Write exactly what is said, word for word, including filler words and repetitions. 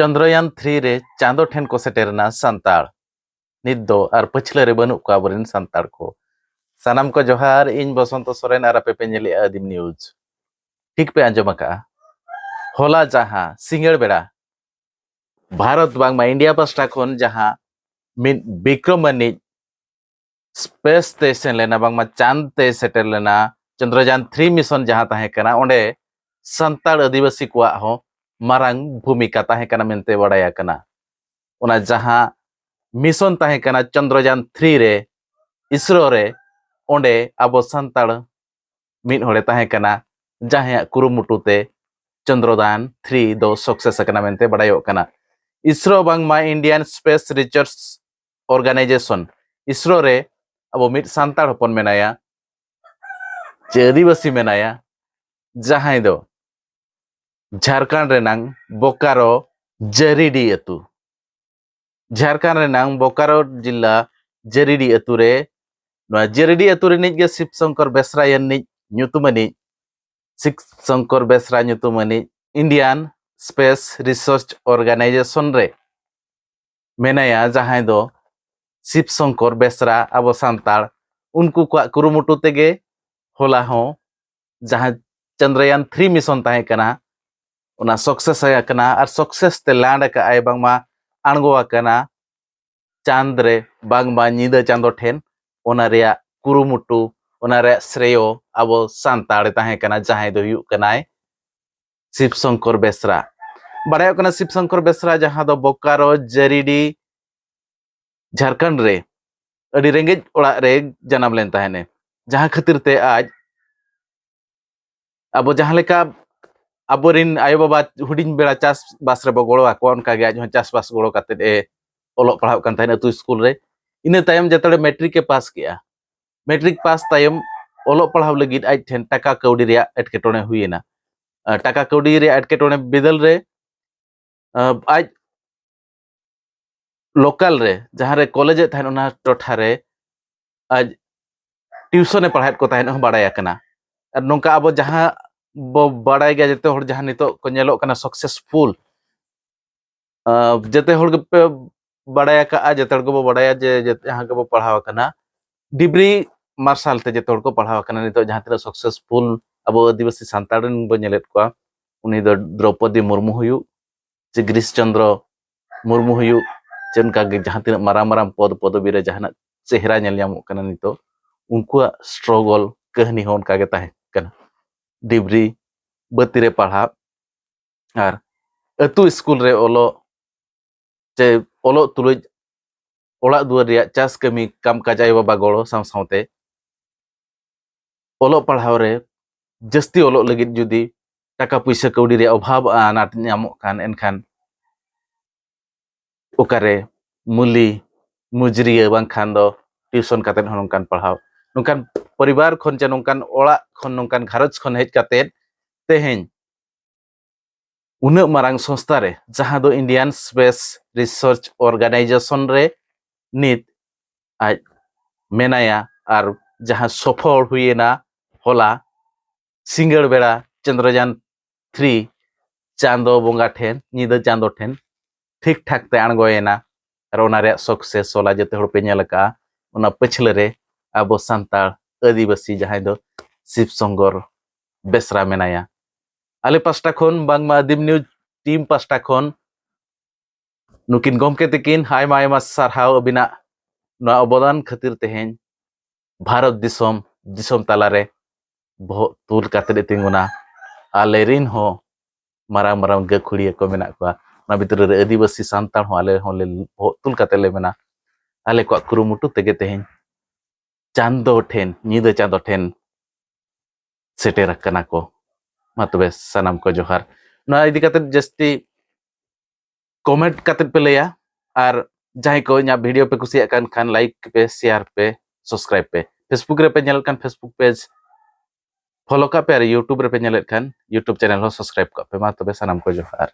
ᱪᱚᱱᱫᱨᱚᱭᱟᱱ three ᱨᱮ ᱪᱟᱸᱫᱚ ᱴᱷᱮᱱ ᱠᱚ ᱥᱮᱴᱮᱨ ᱮᱱᱟ ᱥᱟᱱᱛᱟᱲ᱾ ᱱᱤᱛ ᱫᱚ ᱟᱨ ᱯᱟᱹᱪᱷᱞᱟᱹ ᱨᱮ ᱵᱟᱹᱱᱩᱜ ᱠᱚᱣᱟ ᱟᱵᱚᱨᱮᱱ ᱥᱟᱱᱛᱟᱲ ᱠᱚ᱾ ᱥᱟᱱᱟᱢ ᱠᱚ ᱡᱚᱦᱟᱨ, ᱤᱧ ᱵᱚᱥᱚᱱᱛᱚ ᱥᱚᱨᱮᱱ ᱟᱨ ᱟᱯᱮ ᱯᱮ ᱧᱮᱞᱮᱫᱼᱟ ᱟᱹᱫᱤᱢ ᱱᱤᱭᱩᱡᱽ᱾ ᱴᱷᱤᱠ ᱯᱮ ᱟᱸᱡᱚᱢ ᱟᱠᱟᱫᱼᱟ, ᱦᱚᱞᱟ ᱡᱟᱦᱟᱸ ᱥᱤᱸᱜᱟᱹᱲ ᱵᱮᱲᱟ ᱵᱷᱟᱨᱚᱛ ᱵᱟᱝᱢᱟ ᱤᱱᱰᱤᱭᱟ ᱯᱟᱥᱴᱟ ᱠᱷᱚᱱ ᱡᱟᱦᱟᱸ ᱢᱤᱫ ᱵᱤᱠᱨᱚᱢ ᱟᱹᱱᱤᱡ ᱥᱯᱮᱥ ᱛᱮ ᱥᱮᱱ ᱞᱮᱱᱟ, ᱵᱟᱝᱢᱟ ᱪᱟᱸᱫᱽ ᱛᱮ ᱥᱮᱴᱮᱨ ᱞᱮᱱᱟ, ᱪᱚᱱᱫᱨᱚᱡᱟᱱ ᱛᱷᱨᱤ ᱢᱤᱥᱚᱱ ᱡᱟᱦᱟᱸ ᱛᱟᱦᱮᱸ ᱠᱟᱱᱟ, ᱚᱸᱰᱮ ᱥᱟᱱᱛᱟᱲ ᱟᱹᱫᱤᱵᱟᱹᱥᱤ ᱠᱚᱣᱟᱜ ᱦᱚᱸ ᱢᱟᱨᱟᱝ ᱵᱷᱩᱢᱤᱠᱟ ᱛᱟᱦᱮᱸ ᱠᱟᱱᱟ ᱢᱮᱱᱛᱮ ᱵᱟᱲᱟᱭ ᱟᱠᱟᱱᱟ᱾ ᱚᱱᱟ ᱡᱟᱦᱟᱸ ᱢᱤᱥᱚᱱ ᱛᱟᱦᱮᱸ ᱠᱟᱱᱟ ᱪᱚᱱᱫᱨᱚᱡᱟᱱ ᱛᱷᱨᱤ ᱨᱮ, ᱤᱥᱨᱳ ᱨᱮ, ᱚᱸᱰᱮ ᱟᱵᱚ ᱥᱟᱱᱛᱟᱲ ᱢᱤᱫ ᱦᱚᱲᱮ ᱛᱟᱦᱮᱸ ᱠᱟᱱᱟ, ᱡᱟᱦᱟᱸᱭᱟᱜ ᱠᱩᱨᱩᱢᱩᱴᱩ ᱛᱮ ᱪᱚᱱᱫᱨᱚᱭᱟᱱ ᱛᱷᱨᱤ ᱫᱚ ᱥᱟᱠᱥᱮᱥ ᱟᱠᱟᱱᱟ ᱢᱮᱱᱛᱮ ᱵᱟᱲᱟᱭᱚᱜ ᱠᱟᱱᱟ᱾ ᱤᱥᱨᱳ ᱵᱟᱝᱢᱟ Indian space research organisation, ISRO ᱨᱮ ᱟᱵᱚ ᱢᱤᱫ ᱥᱟᱱᱛᱟᱲ ᱦᱚᱯᱚᱱ ᱢᱮᱱᱟᱭᱟ, ᱪᱮ ᱟᱹᱫᱤᱵᱟᱹᱥᱤ ᱢᱮᱱᱟᱭᱟ, ᱡᱟᱦᱟᱸᱭ ᱫᱚ ᱡᱷᱟᱲᱠᱷᱚᱸᱰ ᱨᱮᱱᱟᱝ ᱵᱳᱠᱟᱨᱳ ᱡᱟᱹᱨᱤᱰᱤ ᱟᱹᱛᱩ, ᱡᱷᱟᱲᱠᱷᱚᱸᱰ ᱨᱮᱱᱟᱝ ᱵᱳᱠᱟᱨᱳ ᱡᱤᱞᱟ ᱡᱟᱹᱨᱤᱰᱤ ᱟᱹᱛᱩ ᱨᱮ, ᱱᱚᱣᱟ ᱡᱟᱹᱨᱤᱰᱤ ᱟᱹᱛᱩ ᱨᱤᱱᱤᱡ ᱜᱮ ᱥᱤᱵ ᱥᱚᱝᱠᱚᱨ ᱵᱮᱥᱨᱟ ᱨᱤᱱᱤᱡ ᱧᱩᱛᱩᱢ ᱟᱹᱱᱤᱡ, ᱥᱤᱵ ᱥᱚᱝᱠᱚᱨ ᱵᱮᱥᱨᱟ ᱧᱩᱛᱩᱢ ᱟᱹᱱᱤᱡ ᱤᱱᱰᱤᱭᱟᱱ ᱥᱯᱮᱥ ᱨᱤᱥᱟᱨᱪ ᱚᱨᱜᱟᱱᱟᱭᱡᱮᱥᱚᱱ ᱨᱮ ᱢᱮᱱᱟᱭᱟ, ᱡᱟᱦᱟᱸᱭ ᱫᱚ ᱥᱤᱵ ᱥᱚᱝᱠᱚᱨ ᱵᱮᱥᱨᱟ, ᱟᱵᱚ ᱥᱟᱱᱛᱟᱲ, ᱩᱱᱠᱩ ᱠᱚᱣᱟᱜ ᱠᱩᱨᱩᱢᱩᱴᱩ ᱛᱮᱜᱮ ᱦᱚᱞᱟ ᱦᱚᱸ ᱡᱟᱦᱟᱸ ᱪᱚᱱᱫᱨᱚᱭᱟᱱ ᱛᱷᱨᱤ ᱢᱤᱥᱚᱱ ᱛᱟᱦᱮᱸ ᱠᱟᱱᱟ, ᱚᱱᱟ ᱥᱟᱠᱥᱮᱥ ᱟᱠᱟᱱᱟ ᱟᱨ ᱥᱟᱠᱥᱮᱥ ᱛᱮ ᱞᱮᱱᱰ ᱟᱠᱟᱫ ᱟᱭ, ᱵᱟᱝᱢᱟ ᱟᱬᱜᱚ ᱟᱠᱟᱱᱟ ᱪᱟᱸᱫᱽ ᱨᱮ, ᱵᱟᱝᱢᱟ ᱧᱤᱫᱟᱹ ᱪᱟᱸᱫᱚ ᱴᱷᱮᱱ᱾ ᱚᱱᱟ ᱨᱮᱭᱟᱜ ᱠᱩᱨᱩᱢᱩᱴᱩ, ᱚᱱᱟ ᱨᱮᱭᱟᱜ ᱥᱨᱮᱭᱚ ᱟᱵᱚ ᱥᱟᱱᱛᱟᱲ ᱛᱟᱦᱮᱸ ᱠᱟᱱᱟ, ᱡᱟᱦᱟᱸᱭ ᱫᱚ ᱦᱩᱭᱩᱜ ᱠᱟᱱᱟᱭ ᱥᱤᱵ ᱥᱚᱝᱠᱚᱨ ᱵᱮᱥᱨᱟ᱾ ᱵᱟᱲᱟᱭᱚᱜ ᱠᱟᱱᱟ ᱥᱤᱵ ᱥᱚᱝᱠᱚᱨ ᱵᱮᱥᱨᱟ ᱡᱟᱦᱟᱸ ᱫᱚ ᱵᱳᱠᱟᱨᱳ ᱡᱟᱹᱨᱤᱰᱤ ᱡᱷᱟᱲᱠᱷᱚᱸᱰ ᱨᱮ ᱟᱹᱰᱤ ᱨᱮᱸᱜᱮᱡ ᱚᱲᱟᱜ ᱨᱮ ᱡᱟᱱᱟᱢ ᱞᱮᱱ ᱛᱟᱦᱮᱱᱮ, ᱡᱟᱦᱟᱸ ᱠᱷᱟᱹᱛᱤᱨ ᱛᱮ ᱟᱡ ᱟᱵᱚ ᱡᱟᱦᱟᱸ ᱞᱮᱠᱟ ᱟᱵᱚᱨᱮᱱ ᱟᱭᱳᱼᱵᱟᱵᱟ ᱦᱩᱰᱤᱧ ᱵᱮᱲᱟ ᱪᱟᱥᱵᱟᱥ ᱨᱮᱵᱚ ᱜᱚᱲᱚ ᱟᱠᱚᱣᱟ, ᱚᱱᱠᱟᱜᱮ ᱟᱡ ᱦᱚᱸ ᱪᱟᱥᱵᱟᱥ ᱜᱚᱲᱚ ᱠᱟᱛᱮᱫ ᱮ ᱚᱞᱚᱜ ᱯᱟᱲᱦᱟᱜ ᱠᱟᱱ ᱛᱟᱦᱮᱱᱟ ᱟᱹᱛᱩ ᱥᱠᱩᱞ ᱨᱮ᱾ ᱤᱱᱟᱹ ᱛᱟᱭᱚᱢ ᱡᱮᱛᱮ ᱢᱮᱴᱨᱤᱠ ᱮ ᱯᱟᱥ ᱠᱮᱜᱼᱟ, ᱢᱮᱴᱨᱤᱠ ᱯᱟᱥ ᱛᱟᱭᱚᱢ ᱚᱞᱚᱜ ᱯᱟᱲᱦᱟᱣ ᱞᱟᱹᱜᱤᱫ ᱟᱡ ᱴᱷᱮᱱ ᱴᱟᱠᱟ ᱠᱟᱹᱣᱰᱤ ᱨᱮᱭᱟᱜ ᱮᱴᱠᱮᱴᱚᱬᱮ ᱦᱩᱭᱮᱱᱟ᱾ ᱟᱨ ᱴᱟᱠᱟ ᱠᱟᱹᱣᱰᱤ ᱨᱮᱭᱟᱜ ᱮᱴᱠᱮᱴᱚᱬᱮ ᱵᱤᱫᱟᱹᱞ ᱨᱮ, ᱟᱸ, ᱟᱡ ᱞᱳᱠᱟᱞ ᱨᱮ ᱡᱟᱦᱟᱸ ᱨᱮ ᱠᱚᱞᱮᱡᱽ ᱮᱫ ᱛᱟᱦᱮᱸᱫ, ᱚᱱᱟ ᱴᱚᱴᱷᱟ ᱨᱮ ᱟᱡ ᱴᱤᱭᱩᱥᱚᱱ ᱮ ᱯᱟᱲᱦᱟᱣᱮᱫ ᱠᱚ ᱛᱟᱦᱮᱸᱫ ᱦᱚᱸ ᱵᱟᱲᱟᱭ ᱟᱠᱟᱱᱟ᱾ ᱟᱨ ᱱᱚᱝᱠᱟ ᱟᱵᱚ ᱡᱟᱦᱟᱸ ᱵᱚ ᱵᱟᱲᱟᱭ ᱜᱮᱭᱟ, ᱡᱚᱛᱚ ᱦᱚᱲ ᱡᱟᱦᱟᱸ ᱱᱤᱛᱚᱜ ᱠᱚ ᱧᱮᱞᱚᱜ ᱠᱟᱱᱟ ᱥᱟᱠᱥᱮᱥᱯᱷᱩᱞ, ᱡᱮᱛᱮ ᱦᱚᱲ ᱜᱮᱯᱮ ᱵᱟᱲᱟᱭ ᱟᱠᱟᱫᱼᱟ, ᱡᱮᱛᱮ ᱦᱚᱲ ᱜᱮᱵᱚ ᱵᱟᱲᱟᱭᱟ ᱡᱮ ᱡᱮ- ᱡᱟᱦᱟᱸ ᱜᱮᱵᱚ ᱯᱟᱲᱦᱟᱣ ᱟᱠᱟᱱᱟ, ᱰᱤᱵᱨᱤ ᱢᱟᱨᱥᱟᱞ ᱛᱮ ᱡᱮᱛᱮ ᱦᱚᱲ ᱠᱚ ᱯᱟᱲᱦᱟᱣ ᱟᱠᱟᱱᱟ᱾ ᱱᱤᱛᱚᱜ ᱡᱟᱦᱟᱸ ᱛᱤᱱᱟᱹᱜ ᱥᱟᱠᱥᱮᱥᱯᱷᱩᱞ ᱟᱵᱚ ᱟᱹᱫᱤᱵᱟᱹᱥᱤ ᱥᱟᱱᱛᱟᱲ ᱨᱮᱱ ᱵᱚ ᱧᱮᱞᱮᱫ ᱠᱚᱣᱟ, ᱩᱱᱤ ᱫᱚ ᱫᱨᱚᱯᱚᱫᱤ ᱢᱩᱨᱢᱩ ᱦᱩᱭᱩᱜ, ᱥᱮ ᱜᱤᱨᱤᱥ ᱪᱚᱱᱫᱨᱚ ᱢᱩᱨᱢᱩ ᱦᱩᱭᱩᱜ, ᱥᱮ ᱚᱱᱠᱟ ᱜᱮ ᱡᱟᱦᱟᱸ ᱛᱤᱱᱟᱹᱜ ᱢᱟᱨᱟᱝ ᱢᱟᱨᱟᱝ ᱯᱚᱫᱽ ᱯᱚᱫᱚᱵᱤ ᱨᱮ ᱡᱟᱦᱟᱱᱟᱜ ᱪᱮᱦᱨᱟ ᱧᱮᱞ ᱧᱟᱢᱚᱜ ᱠᱟᱱᱟ ᱱᱤᱛᱚᱜ, ᱩᱱᱠᱩᱣᱟᱜ ᱥᱴᱨᱚᱜᱚᱞ ᱠᱟᱹᱦᱱᱤ ᱦᱚᱸ ᱚᱱᱠᱟ ᱜᱮ ᱛᱟᱦᱮᱸ ᱠᱟᱱᱟ᱾ ᱰᱤᱵᱨᱤ ᱵᱟᱹᱛᱤ ᱨᱮ ᱯᱟᱲᱦᱟᱜ ᱟᱨ ᱟᱹᱛᱩ ᱥᱠᱩᱞ ᱨᱮ ᱚᱞᱚᱜ, ᱪᱮ ᱚᱞᱚᱜ ᱛᱩᱞᱩᱡ ᱚᱲᱟᱜ ᱫᱩᱣᱟᱹᱨ ᱨᱮᱭᱟᱜ ᱪᱟᱥ ᱠᱟᱹᱢᱤ ᱠᱟᱢ ᱠᱟᱡᱽ ᱟᱭᱳ ᱵᱟᱵᱟ ᱜᱚᱲᱚ ᱥᱟᱶ ᱥᱟᱶᱛᱮ ᱚᱞᱚᱜ ᱯᱟᱲᱦᱟᱣ ᱨᱮ ᱡᱟᱹᱥᱛᱤ ᱚᱞᱚᱜ ᱞᱟᱹᱜᱤᱫ ᱡᱩᱫᱤ ᱴᱟᱠᱟ ᱯᱩᱭᱥᱟᱹ ᱠᱟᱹᱣᱰᱤ ᱨᱮᱭᱟᱜ ᱚᱵᱷᱟᱵᱽ ᱟᱱᱟᱴ ᱧᱟᱢᱚᱜ ᱠᱷᱟᱱ, ᱮᱱᱠᱷᱟᱱ ᱚᱠᱟᱨᱮ ᱢᱩᱞᱤ ᱢᱩᱡᱽᱨᱤᱭᱟᱹ ᱵᱟᱝᱠᱷᱟᱱ ᱫᱚ ᱴᱤᱭᱩᱥᱚᱱ ᱠᱟᱛᱮᱫ ᱦᱚᱸ ᱱᱚᱝᱠᱟᱱ ᱯᱟᱲᱦᱟᱣ, ᱱᱚᱝᱠᱟᱱ ᱯᱚᱨᱤᱵᱟᱨ ᱠᱷᱚᱱ ᱪᱮ ᱱᱚᱝᱠᱟᱱ ᱚᱲᱟᱜ ᱠᱷᱚᱱ, ᱱᱚᱝᱠᱟᱱ ᱜᱷᱟᱨᱚᱸᱡᱽ ᱠᱷᱚᱱ ᱦᱮᱡ ᱠᱟᱛᱮᱫ ᱛᱮᱦᱮᱧ ᱩᱱᱟᱹᱜ ᱢᱟᱨᱟᱝ ᱥᱚᱝᱥᱛᱷᱟ ᱨᱮ, ᱡᱟᱦᱟᱸ ᱫᱚ Indian Space Research Organization ᱨᱮ ᱱᱤᱛ ᱟᱡ ᱢᱮᱱᱟᱭᱟ, ᱟᱨ ᱡᱟᱦᱟᱸ ᱥᱚᱯᱷᱚᱞ ᱦᱩᱭᱮᱱᱟ ᱦᱚᱞᱟ ᱥᱤᱸᱜᱟᱹᱲ ᱵᱮᱲᱟ ᱪᱚᱱᱫᱨᱚᱡᱟᱱ ᱛᱷᱨᱤ ᱪᱟᱸᱫᱚ ᱵᱚᱸᱜᱟ ᱴᱷᱮᱱ, ᱧᱤᱫᱟᱹ ᱪᱟᱸᱫᱚ ᱴᱷᱮᱱ ᱴᱷᱤᱠ ᱴᱷᱟᱠ ᱛᱮ ᱟᱬᱜᱚᱭᱮᱱᱟ᱾ ᱟᱨ ᱚᱱᱟ ᱨᱮᱭᱟᱜ ᱥᱟᱠᱥᱮᱥ ᱦᱚᱞᱟ ᱡᱚᱛᱚ ᱦᱚᱲ ᱯᱮ ᱧᱮᱞ ᱟᱠᱟᱫᱼᱟ᱾ ᱚᱱᱟ ᱯᱟᱹᱪᱷᱞᱟᱹ ᱨᱮ ᱟᱵᱚ ᱥᱟᱱᱛᱟᱲ ᱟᱹᱫᱤᱵᱟᱹᱥᱤ ᱡᱟᱦᱟᱸᱭ ᱫᱚ ᱥᱤᱵ ᱥᱚᱝᱜᱚᱨ ᱵᱮᱥᱨᱟ ᱢᱮᱱᱟᱭᱟ᱾ ᱟᱞᱮ ᱯᱟᱥᱴᱟ ᱠᱷᱚᱱ, ᱵᱟᱝᱢᱟ ᱟᱹᱫᱤᱢ ᱱᱤᱭᱩᱡᱽ ᱴᱤᱢ ᱯᱟᱥᱴᱟ ᱠᱷᱚᱱ ᱱᱩᱠᱤᱱ ᱜᱚᱢᱠᱮ ᱛᱟᱹᱠᱤᱱ ᱟᱭᱢᱟ ᱟᱭᱢᱟ ᱥᱟᱨᱦᱟᱣ ᱟᱹᱵᱤᱱᱟᱜ ᱱᱚᱣᱟ ᱚᱵᱚᱫᱟᱱ ᱠᱷᱟᱹᱛᱤᱨ ᱛᱮᱦᱮᱧ ᱵᱷᱟᱨᱚᱛ ᱫᱤᱥᱚᱢ, ᱫᱤᱥᱚᱢ ᱛᱟᱞᱟᱨᱮ ᱵᱚᱦᱚᱜ ᱛᱩᱞ ᱠᱟᱛᱮᱫ ᱮ ᱛᱤᱸᱜᱩᱱᱟ᱾ ᱟᱞᱮ ᱨᱤᱱ ᱦᱚᱸ ᱢᱟᱨᱟᱝ ᱢᱟᱨᱟᱝ ᱜᱟᱹᱠᱷᱩᱲᱤᱭᱟᱹ ᱠᱚ ᱢᱮᱱᱟᱜ ᱠᱚᱣᱟ᱾ ᱚᱱᱟ ᱵᱷᱤᱛᱨᱤ ᱨᱮ ᱟᱹᱫᱤᱵᱟᱹᱥᱤ ᱥᱟᱱᱛᱟᱲ ᱦᱚᱸ ᱟᱞᱮ ᱦᱚᱸᱞᱮ ᱵᱚᱦᱚᱜ ᱛᱩᱞ ᱠᱟᱛᱮᱫ ᱞᱮ ᱢᱮᱱᱟ᱾ ᱟᱞᱮ ᱠᱚᱣᱟᱜ ᱠᱩᱨᱩᱢᱩᱴᱩ ᱛᱮᱜᱮ ᱛᱮᱦᱮᱧ ᱪᱟᱸᱫᱚ ᱴᱷᱮᱱ, ᱧᱤᱫᱟᱹ ᱪᱟᱸᱫᱚ ᱴᱷᱮᱱ ᱥᱮᱴᱮᱨ ᱟᱠᱟᱱᱟ ᱠᱚ᱾ ᱢᱟ ᱛᱚᱵᱮ ᱥᱟᱱᱟᱢ ᱠᱚ ᱡᱚᱦᱟᱨ᱾ ᱱᱚᱣᱟ ᱤᱫᱤ ᱠᱟᱛᱮᱫ ᱡᱟᱹᱥᱛᱤ ᱠᱚᱢᱮᱱᱴ ᱠᱟᱛᱮᱫ ᱯᱮ ᱞᱟᱹᱭᱟ, ᱟᱨ ᱡᱟᱦᱟᱸᱭ ᱠᱚ ᱤᱧᱟᱹᱜ ᱵᱷᱤᱰᱤᱭᱳ ᱯᱮ ᱠᱩᱥᱤᱭᱟᱜ ᱠᱟᱱ ᱠᱷᱟᱱ ᱞᱟᱭᱤᱠ ᱯᱮ, ᱥᱮᱭᱟᱨ ᱯᱮ, ᱥᱟᱵᱥᱠᱨᱟᱭᱤᱵ ᱯᱮ᱾ ᱯᱷᱮᱥᱵᱩᱠ ᱨᱮᱯᱮ ᱧᱮᱞᱮᱫ ᱠᱷᱟᱱ ᱯᱷᱮᱥᱵᱩᱠ ᱯᱮᱡᱽ ᱯᱷᱚᱞᱳ ᱠᱟᱜ ᱯᱮ, ᱟᱨ ᱭᱩᱴᱩᱵᱽ ᱨᱮᱯᱮ ᱧᱮᱞᱮᱫ ᱠᱷᱟᱱ ᱭᱩᱴᱩᱵᱽ ᱪᱮᱱᱮᱞ ᱦᱚᱸ ᱥᱟᱵᱥᱠᱨᱟᱭᱤᱵ ᱠᱟᱜ ᱯᱮ᱾ ᱢᱟ ᱛᱚᱵᱮ ᱥᱟᱱᱟᱢ ᱠᱚ ᱡᱚᱦᱟᱨ᱾